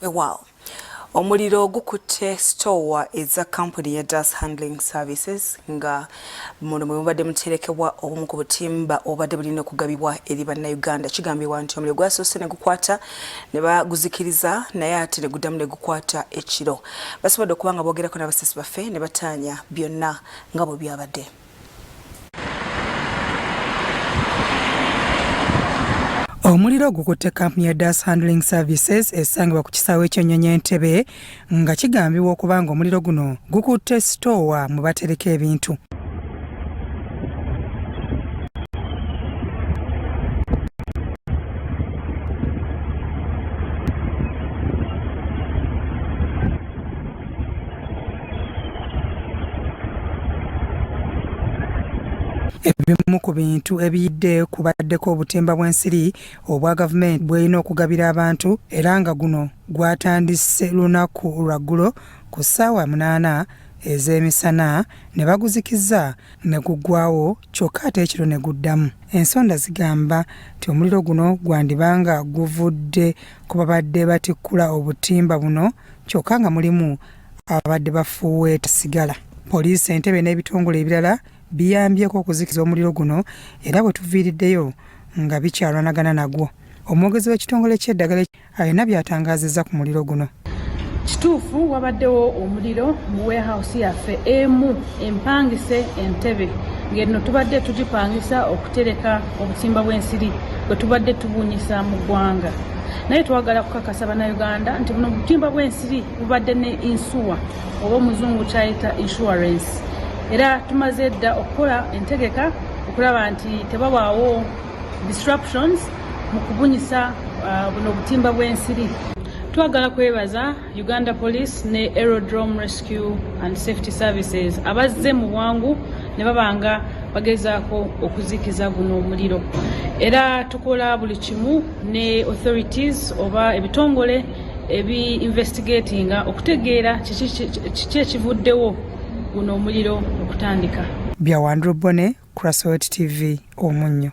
Weewaawo omuliro gukutte sitoowa eza kampuni ya Das Handling Services nga muno mwe mubadde muterekebwa obumu ku butimba obubadde bulina okugabibwa eri Bannayuganda. Kigambibwa nti omuliro gwasoose ne gukwata ne baguzikiriza naye ate ne guddamu ne gukwata ekiro. Basobodde okuba nga boogerako n'abasasi baffe ne bataanya byonna nga bwe byabadde. Omuliro gukutte kampuni ya Das Handling Services esangibwa ku kisaawe ky'ennyonyi Entebbe nga kigambibwa okuba nga omuliro guno gukutte sitoowa mwe batereka ebintu. Ebimu ku bintu ebiyidde kubaddeko obutimba bw'ensiri obwa gavumenti bw'erina okugabira abantu era nga guno gwatandise lunaku lwaggulo ku ssaawa munaana ez'emisana ne baguzikiza ne guggwawo kyokka ate ekiro ne guddamu. Ensonda zigamba nti omuliro guno gwandiba nga guvudde ku babadde batikkula obutimba buno kyokka nga mulimu ababadde bafuuweeta sigala. Poliisi Entebbe n'ebitongole ebirala biyambyeko okuzikiza omuliro guno era we tuviiriddeyo nga bikyalwanagana nagwo. Omwogezi w'ekitongole ky'eddagala alina by'atangaazizza ku muliro guno. Kituufu wabaddewo omuliro mu warehouse yaffe emu empangise Entebbe ng'eno tubadde tugipangisa okutereka obutimba bw'ensiri bwe tubadde tubunyisa mu ggwanga, naye twagala kukakasa Bannayuganda nti buno obutimba bw'ensiri bubadde ne insuwa oba omuzungu kyayita insurance, era tumaze dda okukola entegeka okulaba nti tebabaawo disruptions mu kubunyisa buno obutimba bw'ensiri. Twagala kwebaza Uganda Police ne Aerodrome Rescue and Safety Services abazze mu bwangu ne babanga bagezaako okuzikiza guno omuliro, era tukola buli kimu ne authorities oba ebitongole ebi investigatinga okutegeera kiki ekivuddewo guno omuliro okutandika. Bya Wandru Bone, Crossroad TV, Omunnyo.